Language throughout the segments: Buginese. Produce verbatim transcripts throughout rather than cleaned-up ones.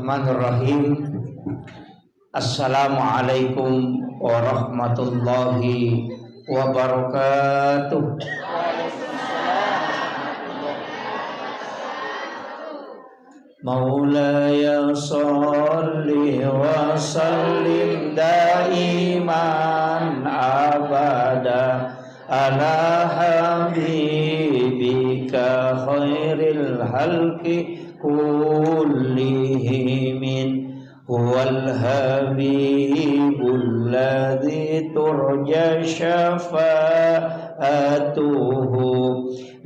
Bismillahirrahmanirrahim. Assalamualaikum warahmatullahi wabarakatuh. مولاي صل وسلم دائما أبدا على حبيبك خير الخلق كلهم. هو الحبيب الذي ترجى شفاعته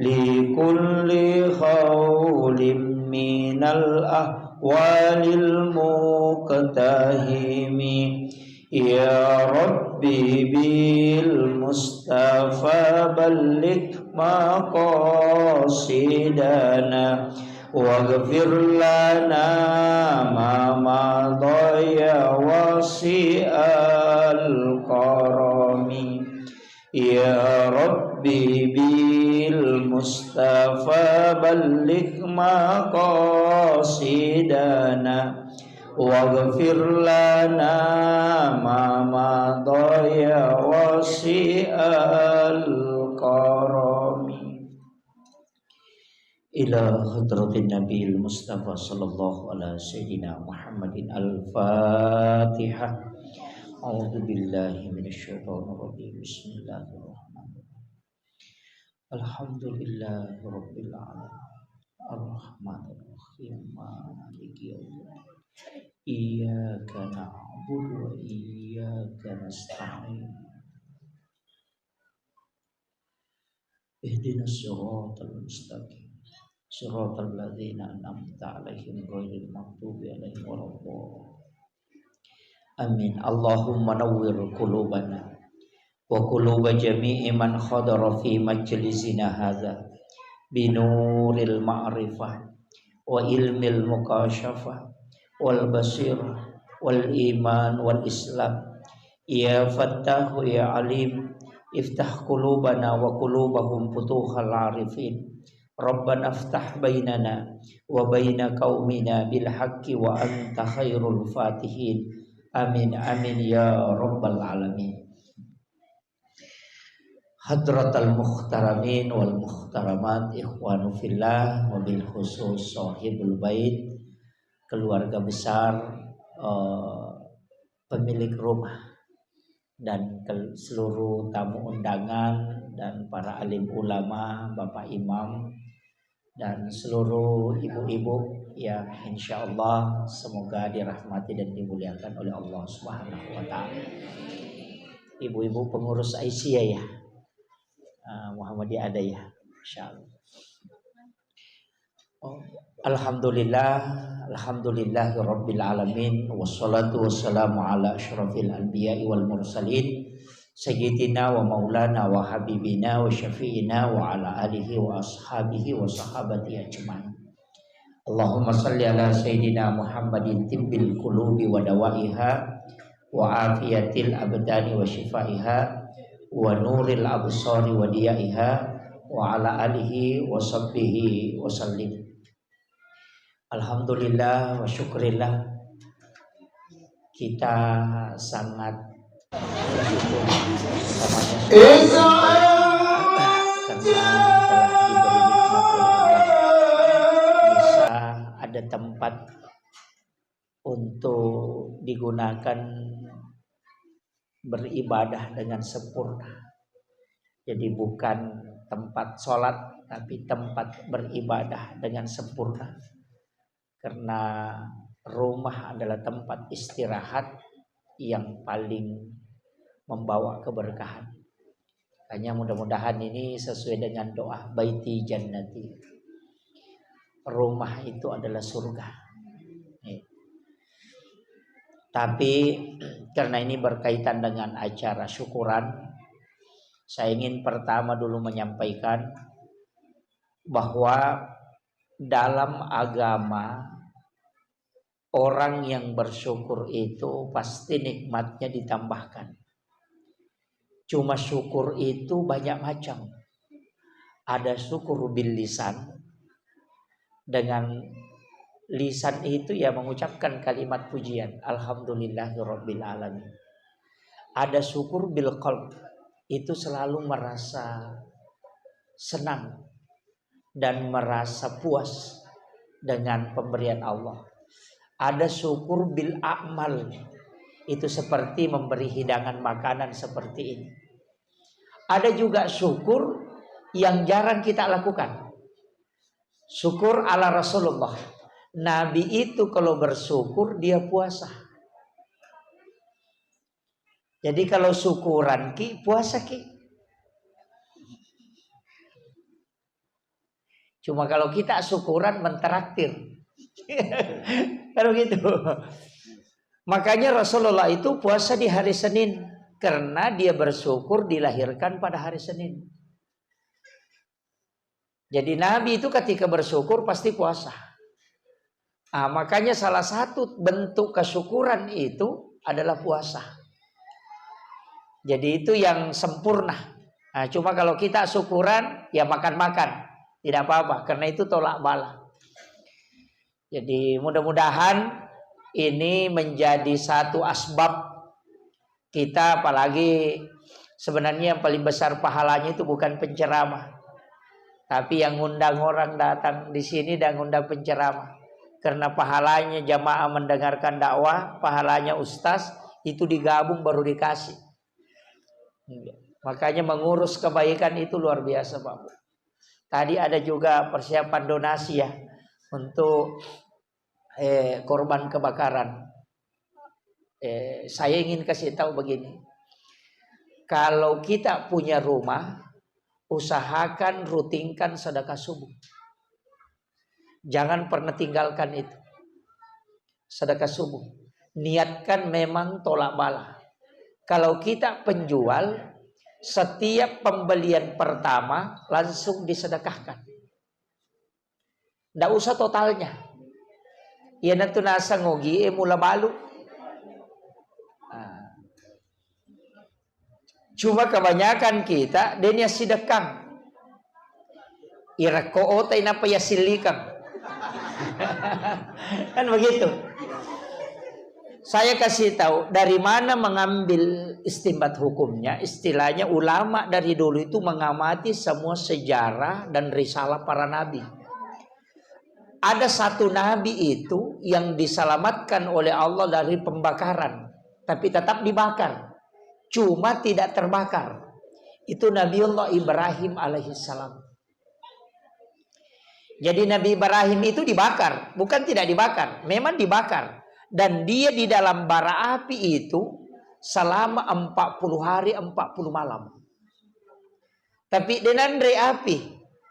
لكل هول من الأهوال المقتحم. يا رب بالمصطفى بلغ مقاصدنا واغفر لنا ما مضى يا واسع الكرم. يا رب بالمصطفى بلغ مقاصدنا واغفر لنا ما مضى يا واسع الكرم. إلى حضرة النبي المصطفى صلى الله على سيدنا محمد. الفاتحة. أعوذ بالله من الشيطان الرجيم. بسم الله الرحمن الرحيم. الحمد لله رب العالمين. الرحمن الرحيم. مالك يوم الدين. إياك نعبد وإياك نستعين. اهدنا الصراط المستقيم. صراط الذين أنعمت عليهم غير المغضوب عليهم ولا الضالين. آمين. اللهم نور قلوبنا وقلوب جميع من حضر في مجلسنا هذا بنور المعرفة وعلم المكاشفة والبصيرة والإيمان والإسلام. يا فتاح يا عليم، افتح قلوبنا وقلوبهم فتوح العارفين. ربنا افتح بيننا وبين قومنا بالحق وأنت خير الفاتحين. آمين، آمين يا رب العالمين. Hadratal muhtaramin wal muhtaramat, ikhwanu fillah, wabil khusus sahibul bait, keluarga besar, eh, pemilik rumah, dan ke-, seluruh tamu undangan dan para alim ulama, Bapak Imam, dan seluruh ibu-ibu yang insya Allah semoga dirahmati dan dimuliakan oleh Allah Subhanahu wa Ta'ala. Ibu-ibu pengurus Aisyah ya, eh, Muhammadiyah ada ya, insya Allah. Oh, Alhamdulillah, alhamdulillahi rabbil alamin, wassalatu wassalamu ala asyrafil anbiya'i wal mursalin, sayyidina wa maulana wa habibina wa syafi'ina wa ala alihi wa ashabihi wa sahabati ajma'in. Allahumma salli ala sayyidina Muhammadin tibbil qulubi wa dawaiha wa afiyatil abdani wa syifaiha wa nuril absari wa diyaiha wa ala alihi wa sahbihi wa sallim. Alhamdulillah wa syukurillah, kita sangat bersyukur kepadanya karena telah diberi nikmat oleh Allah bisa ada tempat untuk digunakan beribadah dengan sempurna. Jadi bukan tempat sholat, tapi tempat beribadah dengan sempurna. Karena rumah adalah tempat istirahat yang paling membawa keberkahan. Hanya mudah-mudahan ini sesuai dengan doa, "Baiti jannati." Rumah itu adalah surga. Nih. Tapi karena ini berkaitan dengan acara syukuran, saya ingin pertama dulu menyampaikan bahwa dalam agama, orang yang bersyukur itu pasti nikmatnya ditambahkan. Cuma syukur itu banyak macam. Ada syukur bil lisan, dengan Lisan itu ya mengucapkan kalimat pujian, "Alhamdulillahirabbil alamin." Ada syukur bil qalb, itu selalu merasa senang dan merasa puas dengan pemberian Allah. Ada syukur bil amal, itu seperti memberi hidangan makanan seperti ini. Ada juga syukur yang jarang kita lakukan. Syukur ala Rasulullah. Nabi itu kalau bersyukur, dia puasa. Jadi kalau syukuran ki, puasa ki. Cuma kalau kita syukuran, mentraktir. Kan begitu. Makanya Rasulullah itu puasa di hari Senin, karena dia bersyukur dilahirkan pada hari Senin. Jadi Nabi itu ketika bersyukur pasti puasa. Ah, makanya salah satu bentuk kesyukuran itu adalah puasa. Jadi itu yang sempurna. Nah, cuma kalau kita syukuran, ya makan-makan. Tidak apa-apa, karena itu tolak bala. Jadi mudah-mudahan ini menjadi satu asbab kita, apalagi sebenarnya yang paling besar pahalanya itu bukan penceramah, tapi yang ngundang orang datang di sini dan ngundang penceramah. Karena pahalanya jamaah mendengarkan dakwah, pahalanya ustaz, itu digabung baru dikasih. Iya. Makanya mengurus kebaikan itu luar biasa, Pak Bu. Tadi ada juga persiapan donasi ya untuk, eh, korban kebakaran. Eh, saya ingin kasih tahu begini. Kalau kita punya rumah, usahakan rutinkan sedekah subuh. Jangan pernah tinggalkan itu. Sedekah subuh. Niatkan memang tolak bala. Kalau kita penjual, setiap pembelian pertama langsung disedekahkan. Ndak usah totalnya. Iyanatu naseng ogie mula balu. Nah. Cuma kebanyakan kita, de' niassidekkang. Irekko otai nappa yasillikang. Kan begitu. Saya kasih tahu, dari mana mengambil istinbat hukumnya? Istilahnya, ulama dari dulu itu mengamati semua sejarah dan risalah para nabi. Ada satu nabi itu yang diselamatkan oleh Allah dari pembakaran, tapi tetap dibakar. Cuma tidak terbakar. Itu Nabiullah Ibrahim alaihissalam. Jadi Nabi Ibrahim itu dibakar, bukan tidak dibakar, memang dibakar. Dan dia di dalam bara api itu selama empat puluh hari, empat puluh malam. Tapi de' nanre api.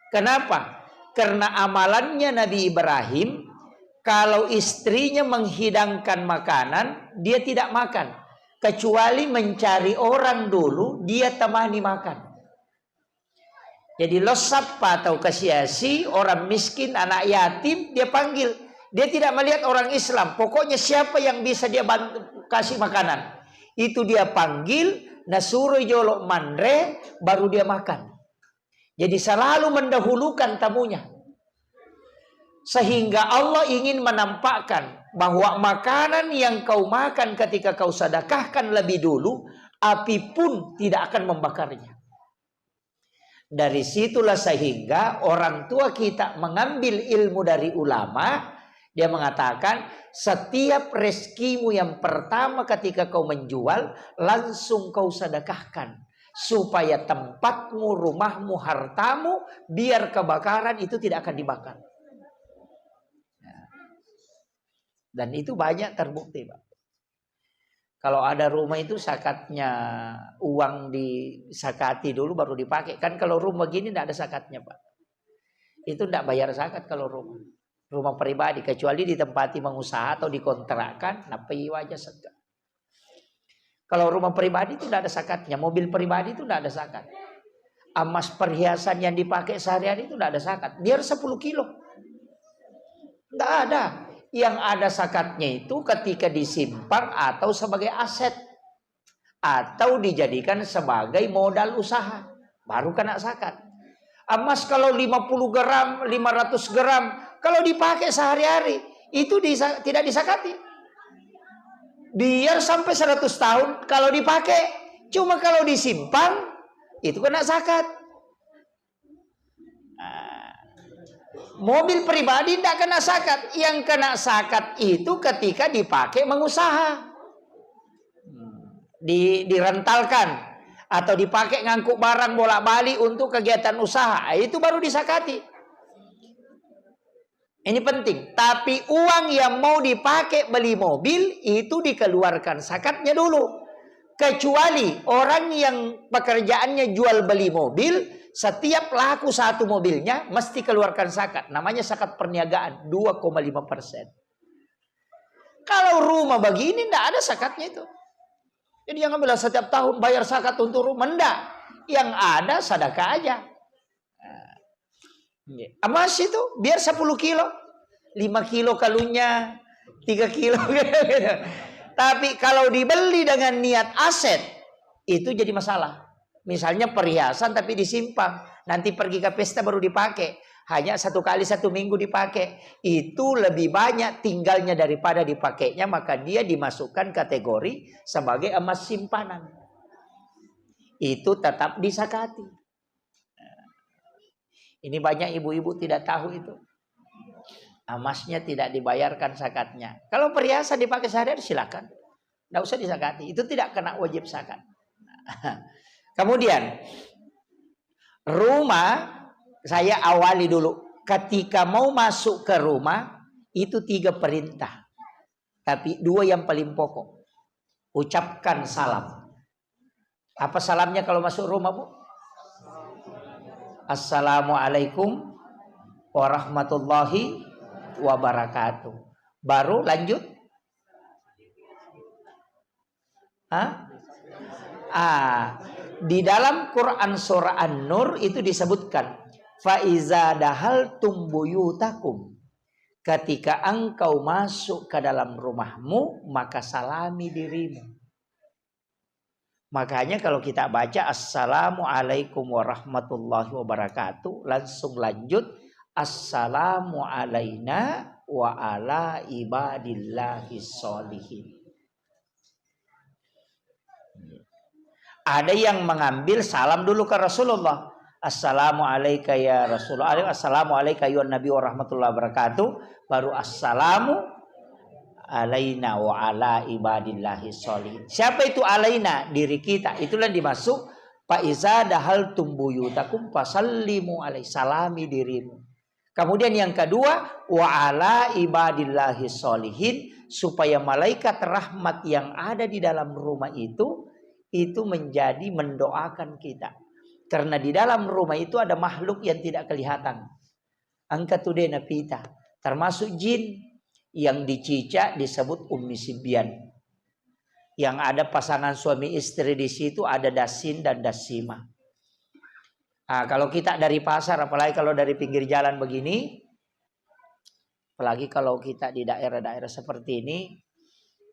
Kenapa? Karena amalannya Nabi Ibrahim, kalau istrinya menghidangkan makanan, dia tidak makan. Kecuali mencari orang dulu, dia temani makan. Jadi, lo sappa tau kasiasi, orang miskin, anak yatim, dia panggil. Dia tidak melihat orang Islam. Pokoknya siapa yang bisa dia bantu, kasih makanan. Itu dia panggil, nasuro jolo manre, baru dia makan. Jadi selalu mendahulukan tamunya. Sehingga Allah ingin menampakkan bahwa makanan yang kau makan ketika kau sedekahkan lebih dulu, api pun tidak akan membakarnya. Dari situlah sehingga orang tua kita mengambil ilmu dari ulama, dia mengatakan, setiap rezekimu yang pertama ketika kau menjual, langsung kau sedekahkan. Supaya tempatmu, rumahmu, hartamu, biar kebakaran itu tidak akan dibakar. Ya. Dan itu banyak terbukti, Pak. Kalau ada rumah itu zakatnya, uang disakati dulu baru dipakai. Kan kalau rumah gini ndak ada zakatnya, Pak. Itu ndak bayar zakat kalau rumah. Rumah pribadi, kecuali ditempati mengusaha atau dikontrakkan, nappai waja zakat. Kalau rumah pribadi itu ndak ada zakatnya, mobil pribadi itu ndak ada zakat. Emas perhiasan yang dipakai sehari-hari itu ndak ada zakat. Biar sepuluh kilo. Nggak ada. Yang ada zakatnya itu ketika disimpan atau sebagai aset, atau dijadikan sebagai modal usaha, baru kena zakat. Emas kalau lima puluh gram, lima ratus gram, kalau dipakai sehari-hari, Itu disa-, tidak disakati. Biar sampai seratus tahun, kalau dipakai, cuma kalau disimpan, itu kena zakat. Nah, mobil pribadi tidak kena zakat. Yang kena zakat itu ketika dipakai mengusaha. Hmm. Di-, direntalkan atau dipakai ngangkut barang bolak-balik untuk kegiatan usaha, itu baru disakati. Ini penting. Tapi uang yang mau dipakai beli mobil itu dikeluarkan zakatnya dulu. Kecuali orang yang pekerjaannya jual beli mobil, setiap laku satu mobilnya mesti keluarkan zakat. Namanya zakat perniagaan, dua koma lima persen. Kalau rumah begini, ndak ada zakatnya itu. Jadi jangan bilang setiap tahun bayar zakat untuk rumah, ndak. Yang ada sedekah aja. Nah, iya. Emas itu biar sepuluh kilo, lima kilo kalungnya, tiga kilo gitu. Tapi kalau dibeli dengan niat aset, itu jadi masalah. Misalnya perhiasan tapi disimpan, nanti pergi ke pesta baru dipakai. Hanya satu kali satu minggu dipakai. Itu lebih banyak tinggalnya daripada dipakainya, maka dia dimasukkan kategori sebagai emas simpanan. Itu tetap disakati. Ini banyak ibu-ibu tidak tahu itu. Emasnya tidak dibayarkan zakatnya. Kalau perhiasan dipakai sehari-hari, silakan. Nggak usah disakati. Itu tidak kena wajib zakat. Kemudian, rumah, saya awali dulu. Ketika mau masuk ke rumah, itu tiga perintah. Tapi dua yang paling pokok. Ucapkan salam. Apa salamnya kalau masuk rumah, Bu? "Assalamualaikum warahmatullahi wabarakatuh." Baru lanjut? Hah? Ah, di dalam Quran surah An-Nur itu disebutkan, "Fa iza dahaltum buyutakum." Ketika engkau masuk ke dalam rumahmu, maka salami dirimu. Makanya kalau kita baca, "Assalamualaikum warahmatullahi wabarakatuh", langsung lanjut, "Assalamu alaina wa ala ibadillahi sholihin." Ada yang mengambil salam dulu ke Rasulullah. "Assalamu alaika ya Rasulullah." Assalamu alaika ya Nabi warahmatullahi wabarakatuh. Baru, "Assalamu alaina wa ala ibadillahi sholihin." Siapa itu alaina? Diri kita. Itulah dimaksud, "Fa iza dahaltum buyutakum fasallimu alaihi." Salami dirimu. Kemudian yang kedua, "Wa ala ibadillahi sholihin," supaya malaikat rahmat yang ada di dalam rumah itu, itu menjadi mendoakan kita. Karena di dalam rumah itu ada makhluk yang tidak kelihatan. Engka tu de napita, termasuk jin. Yang dicicak disebut Ummi Sibyan. Yang ada pasangan suami istri di situ, ada Dasin dan Dasima. Ah, kalau kita dari pasar, apalagi kalau dari pinggir jalan begini, apalagi kalau kita di daerah-daerah seperti ini,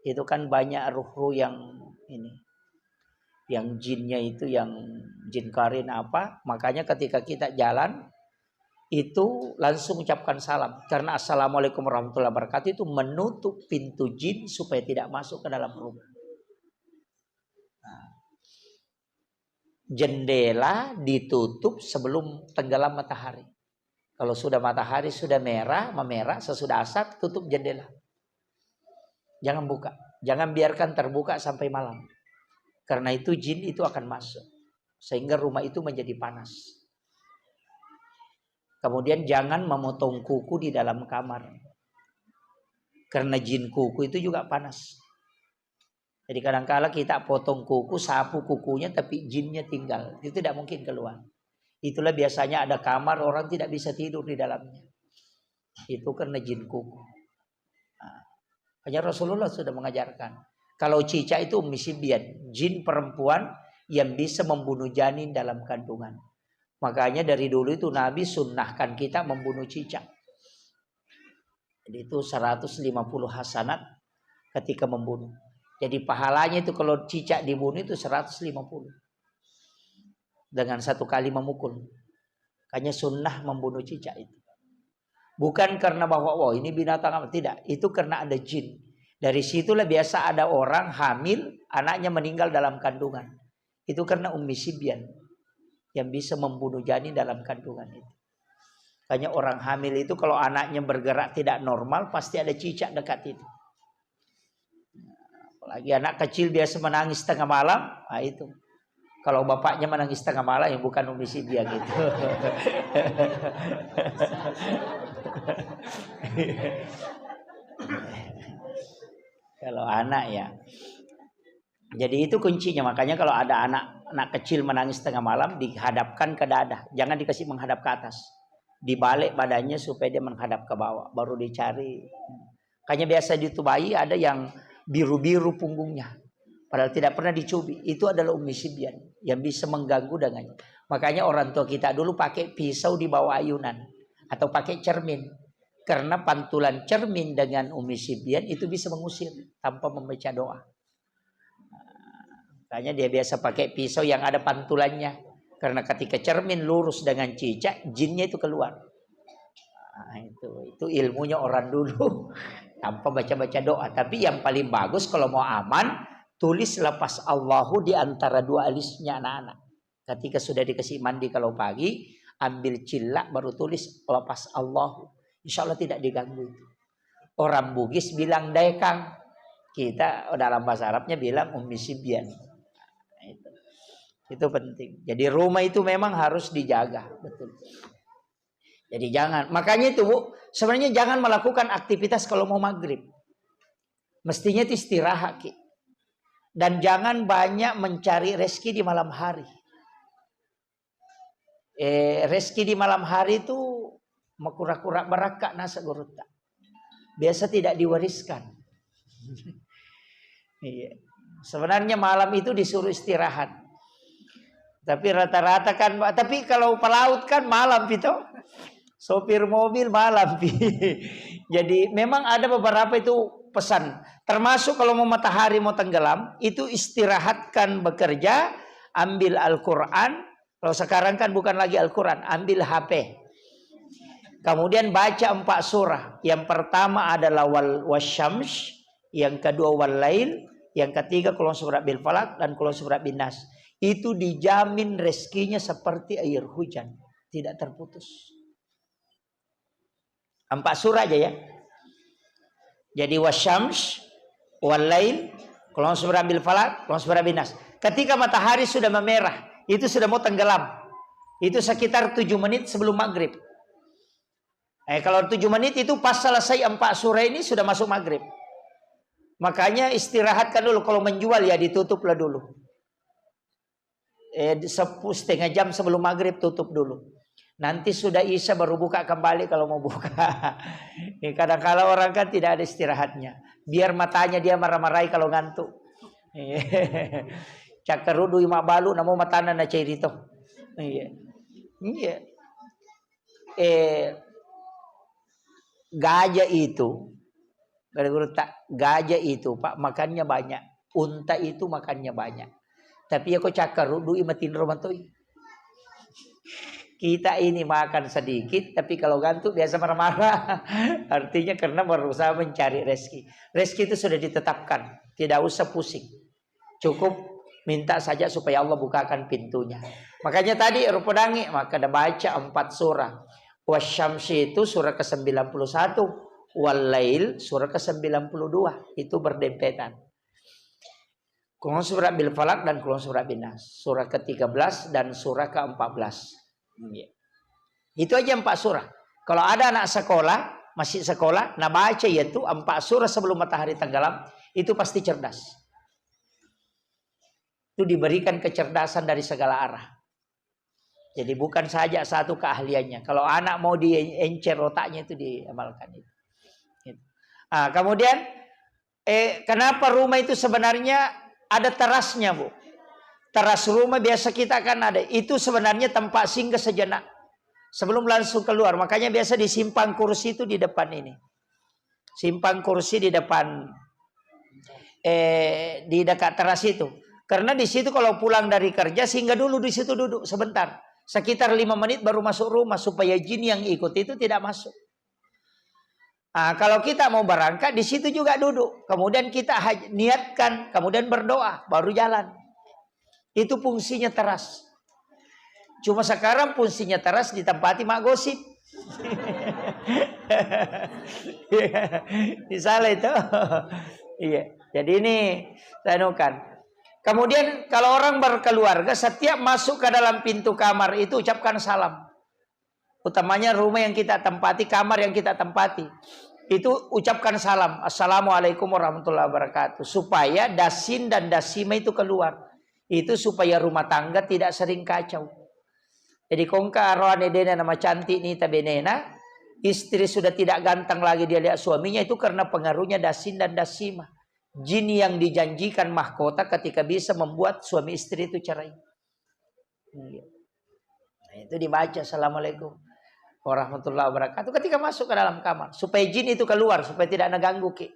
itu kan banyak ruh-ruh yang ini, yang jinnya itu, yang jin karin apa, makanya ketika kita jalan, itu langsung ucapkan salam. Karena "Assalamualaikum warahmatullahi wabarakatuh" itu menutup pintu jin supaya tidak masuk ke dalam rumah. Nah, jendela ditutup sebelum tenggelam matahari. Kalau sudah matahari sudah merah, memerah, sesudah asar, tutup jendela. Jangan buka. Jangan biarkan terbuka sampai malam. Karena itu jin itu akan masuk. Sehingga rumah itu menjadi panas. Kemudian jangan memotong kuku di dalam kamar. Karena jin kuku itu juga panas. Jadi kadangkala kita potong kuku, sapu kukunya, tapi jinnya tinggal. Itu tidak mungkin keluar. Itulah biasanya ada kamar orang tidak bisa tidur di dalamnya. Itu karena jin kuku. Nah, makanya Rasulullah sudah mengajarkan. Kalau cicak itu Ummi Sibyan, jin perempuan yang bisa membunuh janin dalam kandungan. Makanya dari dulu itu Nabi sunnahkan kita membunuh cicak. Jadi itu seratus lima puluh hasanat ketika membunuh. Jadi pahalanya itu kalau cicak dibunuh itu seratus lima puluh. Dengan satu kali memukul. Makanya sunnah membunuh cicak itu. Bukan karena bahwa, "Wah, ini binatang apa?" Tidak, itu karena ada jin. Dari situlah biasa ada orang hamil, anaknya meninggal dalam kandungan. Itu karena Ummi Sibyan yang bisa membunuh janin dalam kandungan itu. Makanya orang hamil itu kalau anaknya bergerak tidak normal, pasti ada cicak dekat itu. Apalagi anak kecil biasa menangis tengah malam, ah, itu. Kalau bapaknya menangis tengah malam, ya bukan Ummi Sibyan gitu. Kalau anak ya. Jadi itu kuncinya. Makanya kalau ada anak, anak kecil menangis tengah malam, dihadapkan ke dada. Jangan dikasih menghadap ke atas. Dibalik badannya supaya dia menghadap ke bawah. Baru dicari. Makanya biasa di itu bayi ada yang biru-biru punggungnya. Padahal tidak pernah dicubit. Itu adalah Ummi Sibyan yang bisa mengganggu dengannya. Makanya orang tua kita dulu pakai pisau di bawah ayunan. Atau pakai cermin. Karena pantulan cermin dengan Ummi Sibyan itu bisa mengusir tanpa membaca doa. Makanya dia biasa pakai pisau yang ada pantulannya. Karena ketika cermin lurus dengan cicak, jinnya itu keluar. Nah, itu, itu ilmunya orang dulu. Tanpa baca-baca doa. Tapi yang paling bagus kalau mau aman, tulis lafaz Allahu di antara dua alisnya anak-anak. Ketika sudah dikasih mandi kalau pagi, ambil cillak baru tulis lafaz Allahu. Insya Allah tidak diganggu itu. Orang Bugis bilang daekang. Kita dalam bahasa Arabnya bilang Ummi Sibyan. Nah, itu. Itu penting. Jadi rumah itu memang harus dijaga, betul. Jadi jangan, makanya itu, Bu, sebenarnya jangan melakukan aktivitas kalau mau maghrib. Mestinya itu istirahat, Ki. Dan jangan banyak mencari rezeki di malam hari. Eh, rezeki di malam hari itu makura-kura barakka nasa gurutta. Biasa tidak diwariskan. Iya. Sebenarnya malam itu disuruh istirahat. Tapi rata-rata kan, tapi kalau pelaut kan malam pi to. Sopir mobil malam pi. Jadi memang ada beberapa itu pesan. Termasuk kalau mau matahari mau tenggelam, itu istirahatkan bekerja, ambil Al-Quran. Kalau sekarang kan bukan lagi Al-Quran, ambil H P. Kemudian baca empat surah. Yang pertama adalah wal wasyams, yang kedua wal lail, yang ketiga Qul a'udzu birabbil falaq dan Qul a'udzu birabbin nas. Itu dijamin rezekinya seperti air hujan, tidak terputus. Empat surah aja ya. Jadi wasyams, wal lail, Qul a'udzu birabbil falaq, Qul a'udzu birabbin nas. Ketika matahari sudah memerah, itu sudah mau tenggelam. Itu sekitar tujuh menit sebelum maghrib. Eh, kalau tujuh menit itu pas selesai empat surah ini sudah masuk maghrib. Makanya istirahatkan dulu. Kalau menjual ya ditutuplah dulu. Eh, di sepu-, setengah jam sebelum maghrib tutup dulu. Nanti sudah isya baru buka kembali kalau mau buka. Eh, kadang kala orang kan tidak ada istirahatnya. Biar matanya dia marah-marahi kalau ngantuk. Iya. Cakkarudui mabbalu namo matana na cerita. Iya. Iya. Eh, gajah itu, gara-gara tak, gajah itu, Pak, makannya banyak. Unta itu makannya banyak. Tapi ya kok cakkarudui matinro matoi. Kita ini makan sedikit, tapi kalau ngantuk biasa marah-marah. Artinya karena berusaha mencari rezeki. Rezeki itu sudah ditetapkan, tidak usah pusing. Cukup minta saja supaya Allah bukakan pintunya. Makanya tadi rupodangi, maka ada baca empat surah. Wasyamsi itu surah ke sembilan puluh satu, Wal Lail surah ke sembilan puluh dua. Itu berdempetan. Qul a'udzu birabbil falaq dan Qul a'udzu birabbin nas. Surah ke tiga belas dan surah ke empat belas. Iya. Itu aja empat surah. Kalau ada anak sekolah, masih sekolah, nah baca yaitu empat surah sebelum matahari tenggelam, itu pasti cerdas. Itu diberikan kecerdasan dari segala arah. Jadi bukan saja satu keahliannya. Kalau anak mau diencer otaknya itu diamalkan itu. Gitu. Ah, kemudian, eh, kenapa rumah itu sebenarnya ada terasnya, Bu? Teras rumah biasa kita kan ada. Itu sebenarnya tempat singgah sejenak. Sebelum langsung keluar. Makanya biasa disimpan kursi itu di depan ini. Simpan kursi di depan, eh, di dekat teras itu. Karena di situ kalau pulang dari kerja, singgah dulu di situ duduk sebentar. Sekitar lima menit baru masuk rumah supaya jin yang ikut itu tidak masuk. Ah, kalau kita mau berangkat, di situ juga duduk. Kemudian kita haj-, niatkan, kemudian berdoa, baru jalan. Itu fungsinya teras. Cuma sekarang fungsinya teras ditempati mak gosip. Misalnya itu. Iya. Jadi ini saya anukan. Kemudian kalau orang berkeluarga, setiap masuk ke dalam pintu kamar itu ucapkan salam. Utamanya rumah yang kita tempati, kamar yang kita tempati. Itu ucapkan salam, "Assalamualaikum warahmatullahi wabarakatuh." Supaya dasin dan dasima itu keluar. Itu supaya rumah tangga tidak sering kacau. Jadi, ko engka aroane dena nama cantik nita benena, istri sudah tidak ganteng lagi dia lihat suaminya, itu karena pengaruhnya dasin dan dasima. Jin yang dijanjikan mahkota ketika bisa membuat suami istri itu cerai. Iya. Nah, itu dibaca, "Assalamualaikum warahmatullahi wabarakatuh," ketika masuk ke dalam kamar, supaya jin itu keluar, supaya tidak mengganggu ki.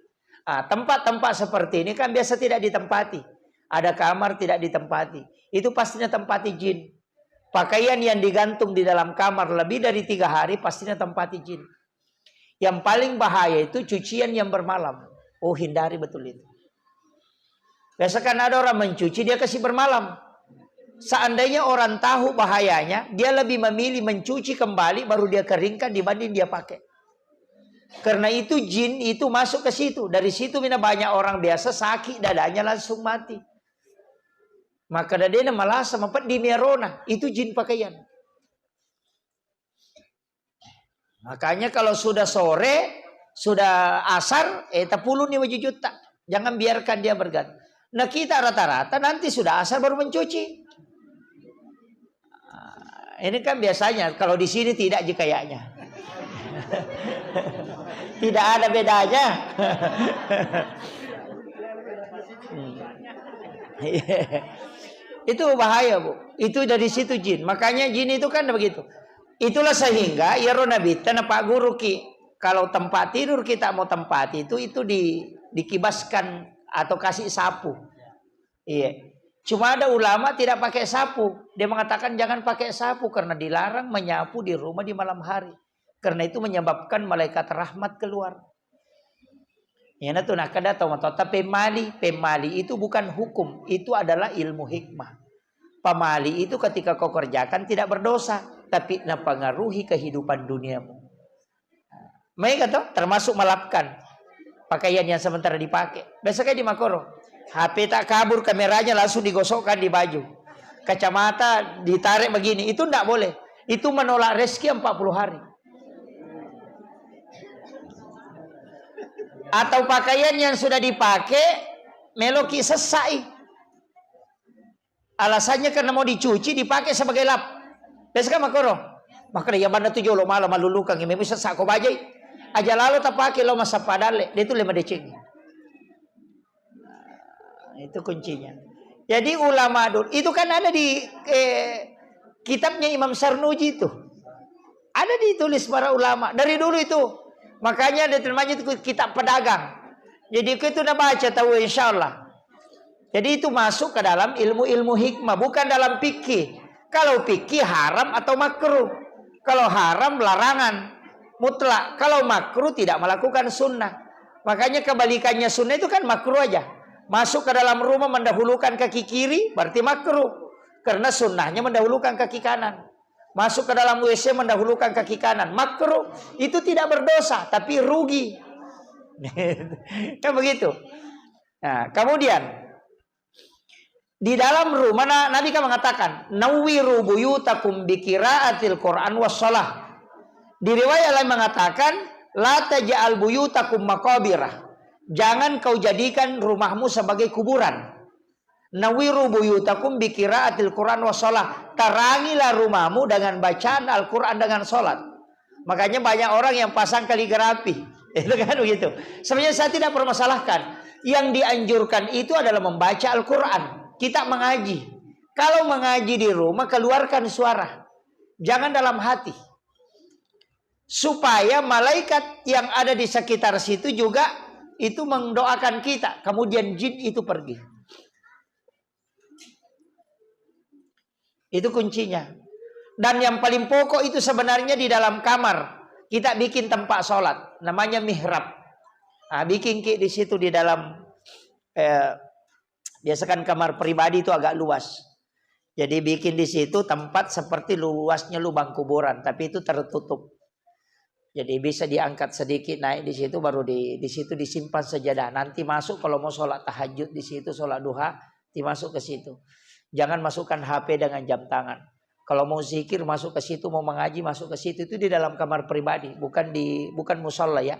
Ah, tempat-tempat seperti ini kan biasa tidak ditempati. Ada kamar tidak ditempati. Itu pastinya tempati jin. Pakaian yang digantung di dalam kamar lebih dari tiga hari, pastinya tempati jin. Yang paling bahaya itu cucian yang bermalam. Oh, hindari betul itu. Biasa kan ada orang mencuci, dia kasih bermalam. Seandainya orang tahu bahayanya, dia lebih memilih mencuci kembali, baru dia keringkan dibanding dia pakai. Karena itu jin itu masuk ke situ. Dari situ mina banyak orang biasa sakit dadanya langsung mati. Maka dadena malasa mapeddi miarona, itu jin pakaian. Makanya kalau sudah sore, sudah asar, eh, tapuluni wajujutta. Jangan biarkan dia bergantung. Nah, kita rata-rata nanti sudah asar baru mencuci. Ah, ini kan biasanya, kalau di sini tidak ji kayaknya. Tidak ada bedanya. Hmm. Itu bahaya, Bu. Itu dari situ jin. Makanya jin itu kan begitu. Itulah sehingga iyaro nabitta napagguruki, kalau tempat tidur kita mau tempati itu, itu di-, dikibaskan atau kasih sapu. Iya. Cuma ada ulama tidak pakai sapu. Dia mengatakan jangan pakai sapu karena dilarang menyapu di rumah di malam hari. Karena itu menyebabkan malaikat rahmat keluar. Iyanatu nakkeda tomatoatta pemmali. Pemmali itu bukan hukum, itu adalah ilmu hikmah. Pamali itu ketika kau kerjakan tidak berdosa, tapi napengaruhi kehidupan duniamu. Maega to, termasuk melapkan pakaian yang sementara dipakai. Biasa kan di makoro, H P tak kabur, kameranya langsung digosokkan di baju. Kacamata ditarik begini, itu ndak boleh. Itu menolak rezeki empat puluh hari. Atau pakaian yang sudah dipakai, meloki sessai. Alasannya karena mau dicuci, dipakai sebagai lap. Biasa kan makoro. Makanya ya banda tu jolo malam malulukang, memang sessa ko bajai. Aja lalo tapake lo massappa dalle, dia tu le madeceng. Nah, itu kuncinya. Jadi ulama dulu, itu kan ada di, eh, kitabnya Imam Sarnuji itu. Ada ditulis para ulama dari dulu itu. Makanya ada namanya itu kitab pedagang. Jadi itu nabaca tahu, insya Allah. Jadi itu masuk ke dalam ilmu-ilmu hikmah, bukan dalam fikih. Kalau fikih haram atau makruh. Kalau haram larangan mutlak. Kalau makruh tidak melakukan sunnah. Makanya kebalikannya sunnah itu kan makruh aja. Masuk ke dalam rumah mendahulukan kaki kiri berarti makruh. Karena sunnahnya mendahulukan kaki kanan. Masuk ke dalam W C mendahulukan kaki kanan. Makruh. Itu tidak berdosa, tapi rugi. Kan begitu. Nah, kemudian di dalam rumah, na-, Nabi kan mengatakan, "Nawwiru buyutakum biqiraatil Qur'an was shalah." Di riwayat lain mengatakan, "La taj'al buyutakum maqabirah." Jangan kau jadikan rumahmu sebagai kuburan. "Nawwiru buyutakum biqiraatil Qur'an was shalah." Tarangilah rumahmu dengan bacaan Al-Quran dengan salat. Makanya banyak orang yang pasang kaligrafi. Itu kan begitu. Sebenarnya saya tidak permasalahkan. Yang dianjurkan itu adalah membaca Al-Quran. Kita mengaji. Kalau mengaji di rumah, keluarkan suara. Jangan dalam hati. Supaya malaikat yang ada di sekitar situ juga itu mendoakan kita. Kemudian jin itu pergi. Itu kuncinya. Dan yang paling pokok itu sebenarnya di dalam kamar. Kita bikin tempat sholat. Namanya mihrab. Nah, bikin ki di situ di dalam, eh, biasa kan kamar pribadi itu agak luas. Jadi bikin di situ tempat seperti luasnya lubang kuburan, tapi itu tertutup. Jadi bisa diangkat sedikit naik di situ, baru di, di situ disimpan sajadah. Nanti masuk kalau mau sholat tahajud di situ, sholat duha, dimasuk ke situ. Jangan masukkan H P dengan jam tangan. Kalau mau zikir masuk ke situ, mau mengaji masuk ke situ, itu di dalam kamar pribadi, bukan di, bukan musala ya.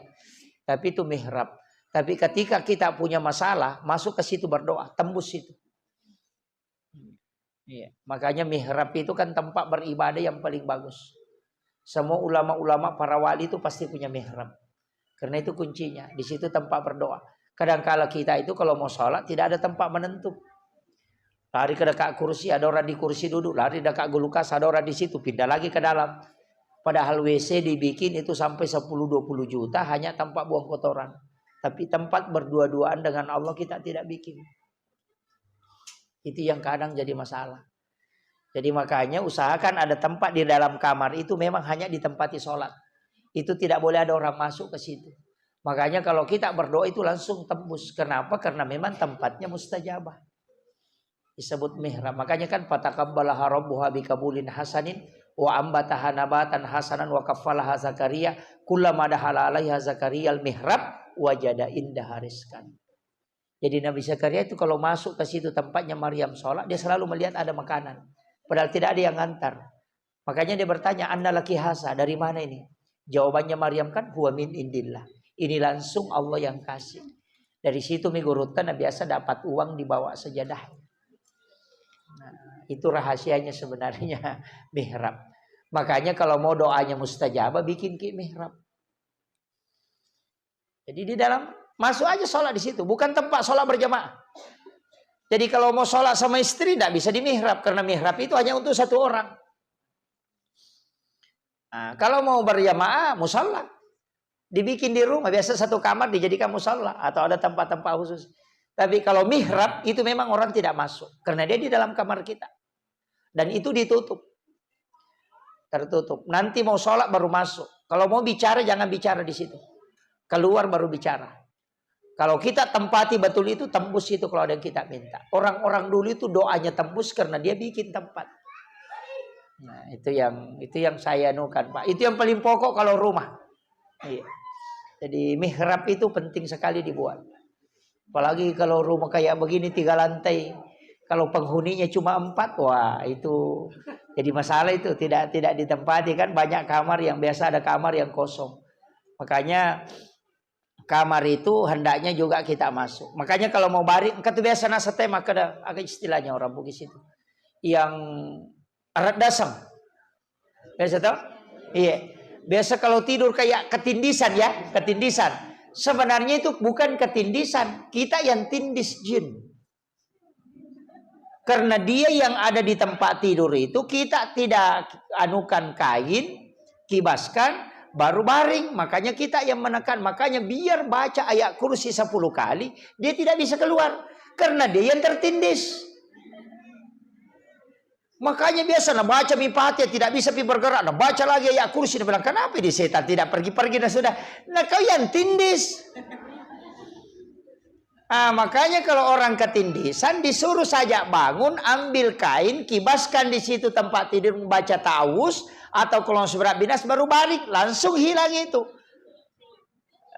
Tapi itu mihrab. Tapi ketika kita punya masalah, masuk ke situ berdoa, tembus situ. Iya, makanya mihrab itu kan tempat beribadah yang paling bagus. Semua ulama-ulama, para wali itu pasti punya mihrab. Karena itu kuncinya, di situ tempat berdoa. Kadangkala kita itu kalau mau sholat tidak ada tempat menentu. Lari ke dekat kursi, ada orang di kursi duduk, lari dekat gulukas, ada orang di situ, pindah lagi ke dalam. Padahal W C dibikin itu sampai sepuluh dua puluh juta hanya tempat buang kotoran. Tapi tempat berdua-duaan dengan Allah kita tidak bikin. Itu yang kadang jadi masalah. Jadi makanya usahakan ada tempat di dalam kamar itu memang hanya ditempati sholat. Itu tidak boleh ada orang masuk ke situ. Makanya kalau kita berdoa itu langsung tembus. Kenapa? Karena memang tempatnya mustajabah. Disebut mihrab. Makanya kan fataqabbalaha rabbuha biqabulin hasanin wa ambataha nabatan hasanan wa kaffalaha Zakaria kullama dakhala alaiha Zakariyal mihrab wajada indaha rizqan. Jadi Nabi Zakaria itu kalau masuk ke situ tempatnya Maryam sholat, dia selalu melihat ada makanan. Padahal tidak ada yang ngantar. Makanya dia bertanya, "Anna laki haza, dari mana ini?" Jawabannya Maryam kan, "Huwa min indillah." Ini langsung Allah yang kasih. Dari situ mi gurutta na biasa dapat uang dibawa sejadahnya. Nah, itu rahasianya sebenarnya mihrab. Makanya kalau mau doanya mustajabah, bikin ki mihrab. Jadi di dalam, masuk aja sholat di situ, bukan tempat sholat berjamaah. Jadi kalau mau sholat sama istri, tidak bisa di mihrab, karena mihrab itu hanya untuk satu orang. Nah, kalau mau berjamaah, musalla. Dibikin di rumah, biasa satu kamar dijadikan musalla atau ada tempat-tempat khusus. Tapi kalau mihrab, itu memang orang tidak masuk, karena dia di dalam kamar kita. Dan itu ditutup. Tertutup. Nanti mau sholat baru masuk. Kalau mau bicara, jangan bicara di situ. Keluar baru bicara. Kalau kita tempati betul itu, tembus itu kalau ada yang kita minta. Orang-orang dulu itu doanya tembus karena dia bikin tempat. Nah, itu yang, itu yang saya anukan, Pak. Itu yang paling pokok kalau rumah. Iya. Jadi mihrab itu penting sekali dibuat. Apalagi kalau rumah kayak begini tiga lantai, kalau penghuninya cuma empat, wah, itu jadi masalah itu, tidak, tidak ditempati kan, banyak kamar yang biasa ada kamar yang kosong. Makanya kamar itu hendaknya juga kita masuk. Makanya kalau mau baring, engka tu biasa naseng teh makkeda, aga istilahnya orang Bugis itu, yang reddaseng. Biasa toh? Iya. Biasa kalau tidur kayak ketindisan ya, ketindisan. Sebenarnya itu bukan ketindisan, kita yang tindis jin. Karena dia yang ada di tempat tidur itu, kita tidak anukan kain, kibaskan, baru baring. Makanya kita yang menekan. Makanya biar baca ayat kursi sepuluh kali, dia tidak bisa keluar. Karena dia yang tertindis. Makanya biasa na baca mi Fatihah, tidak bisa pi bergerak, na baca lagi ayat kursi, na bilang, "Kenapa ini setan tidak pergi-pergi, na sudah? Na kau yang tindis." Ah, makanya kalau orang ketindisan disuruh saja bangun, ambil kain, kibaskan di situ tempat tidur, membaca ta'awuz atau Qul a'udzu birabbinas, baru balik, langsung hilang itu.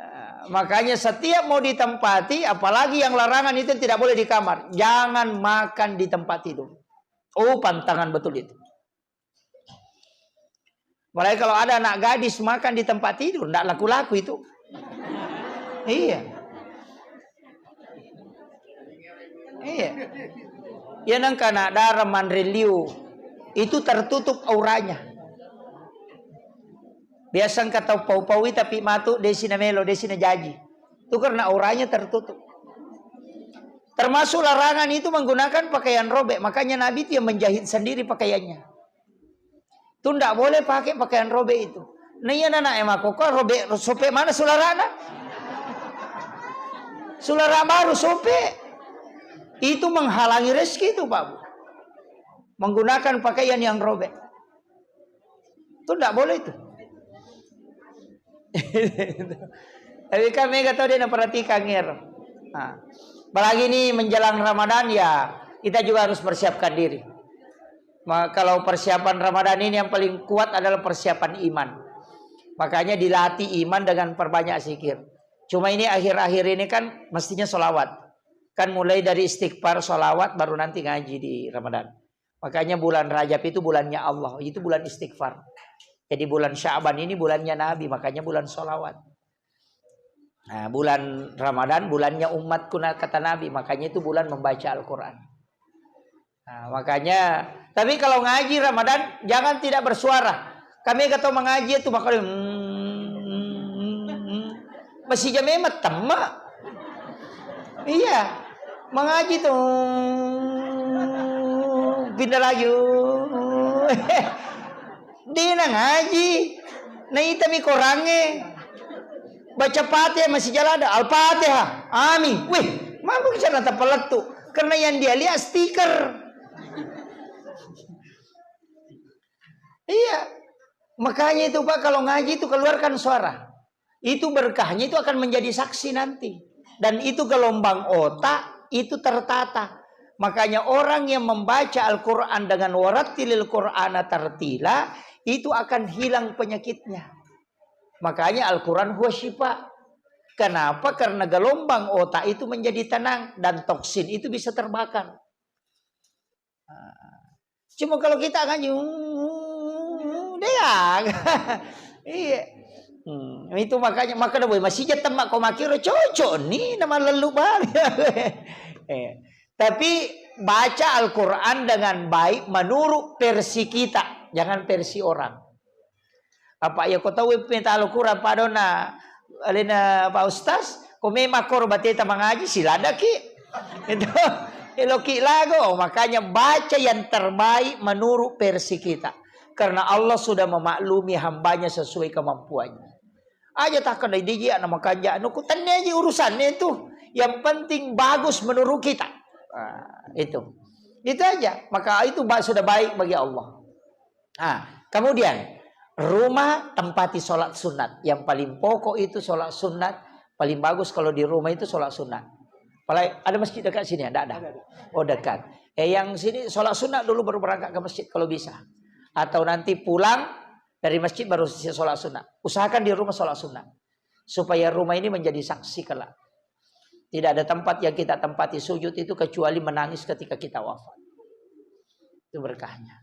Ah, makanya setiap mau ditempati, apalagi yang larangan itu tidak boleh di kamar. Jangan makan di tempat tidur. Oh, pantangan betul itu. Mulai kalau ada anak gadis makan di tempat tidur, ndak laku-laku itu. Iya. Iya. Ya nangka anak dara manre liu, itu tertutup auranya. Biasa engka tau pau-paui tapi matu desi na melo, desi na jaji. Itu karena auranya tertutup. Termasuk larangan itu menggunakan pakaian robek. Makanya Nabi itu yang menjahit sendiri pakaiannya. Itu ndak boleh pakai pakaian robek itu. Nah, iya nana ema koko robek sope mana sularana? Sulara baru sope. Itu menghalangi rezeki itu, Pak Bu. Menggunakan pakaian yang robek. Itu ndak boleh itu. Tapi kan mega tau dia perhatikan ngero. Nah, apalagi ini menjelang Ramadan, ya kita juga harus persiapkan diri. Ma-, kalau persiapan Ramadan ini yang paling kuat adalah persiapan iman. Makanya dilatih iman dengan perbanyak zikir. Cuma ini akhir-akhir ini kan mestinya sholawat. Kan mulai dari istighfar, sholawat, baru nanti ngaji di Ramadan. Makanya bulan Rajab itu bulannya Allah, itu bulan istighfar. Jadi bulan Sya'ban ini bulannya Nabi, makanya bulan sholawat. Nah, bulan Ramadan bulannya umatku, nah, kata Nabi, makanya itu bulan membaca Al-Quran. Nah, makanya, tapi kalau ngaji Ramadan jangan tidak bersuara. Kami kata mengaji itu bakal, hmm, masih jamai temma. Iya, mengaji tuh, pindah lagi. Dia ngaji, naitami korangnge. Baca Fatihah masih jalan ada. Al-Fatihah. Amin. Wih, mampu bicara tanpa lettu. Karena yang dia lihat stiker. Iya. Makanya itu, Pak, kalau ngaji itu keluarkan suara. Itu berkahnya itu akan menjadi saksi nanti. Dan itu gelombang otak itu tertata. Makanya orang yang membaca Al-Quran dengan warattilil Qur'ana tartila, itu akan hilang penyakitnya. Makanya Al-Quran huwa syifa. Kenapa? Karena gelombang otak itu menjadi tenang dan toksin itu bisa terbakar. Nah, cuma kalau kita ngaji, dia. Iya. Hmm, itu makanya, maka boy masih jattem ko makiro cocok nih nama lelu bali. Eh, tapi baca Al-Quran dengan baik menurut versi kita, jangan versi orang. Apa ya, ko tau peta Al-Quran padona alena Pak Ustaz, ko memang koro bateta mangaji, siladaki. Itu, eloki lago. Makanya baca yang terbaik menurut versi kita. Karena Allah sudah memaklumi hambanya sesuai kemampuannya. Aja takkan diji anak makanja nuku, tanya aja urusannya itu. Yang penting bagus menurut kita. Nah, itu. Itu aja. Maka itu ba-, sudah baik bagi Allah. Ah, kemudian rumah tempati sholat sunat. Yang paling pokok itu sholat sunat. Paling bagus kalau di rumah itu sholat sunat. Apalagi ada masjid dekat sini, ada, ada. Oh, dekat. Eh, yang sini sholat sunat dulu baru berangkat ke masjid kalau bisa. Atau nanti pulang dari masjid baru sholat sunat. Usahakan di rumah sholat sunat. Supaya rumah ini menjadi saksi kelak. Tidak ada tempat yang kita tempati sujud itu kecuali menangis ketika kita wafat. Itu berkahnya.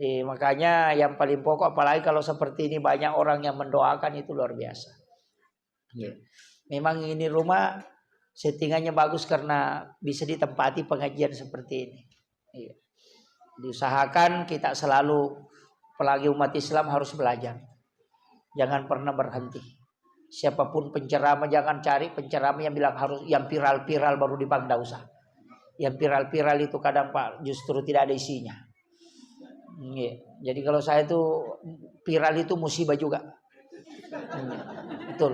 Eh, makanya yang paling pokok, apalagi kalau seperti ini banyak orang yang mendoakan, itu luar biasa. Iya. Memang ini rumah settingannya bagus karena bisa ditempati pengajian seperti ini. Iya. Diusahakan kita selalu, apalagi umat Islam, harus belajar. Jangan pernah berhenti. Siapapun penceramah, jangan cari penceramah yang bilang harus, yang viral-viral baru dipanggil, nggak usah. Yang viral-viral itu kadang, Pak, justru tidak ada isinya. Iya. Jadi kalau saya itu, viral itu musibah juga. Iya, betul.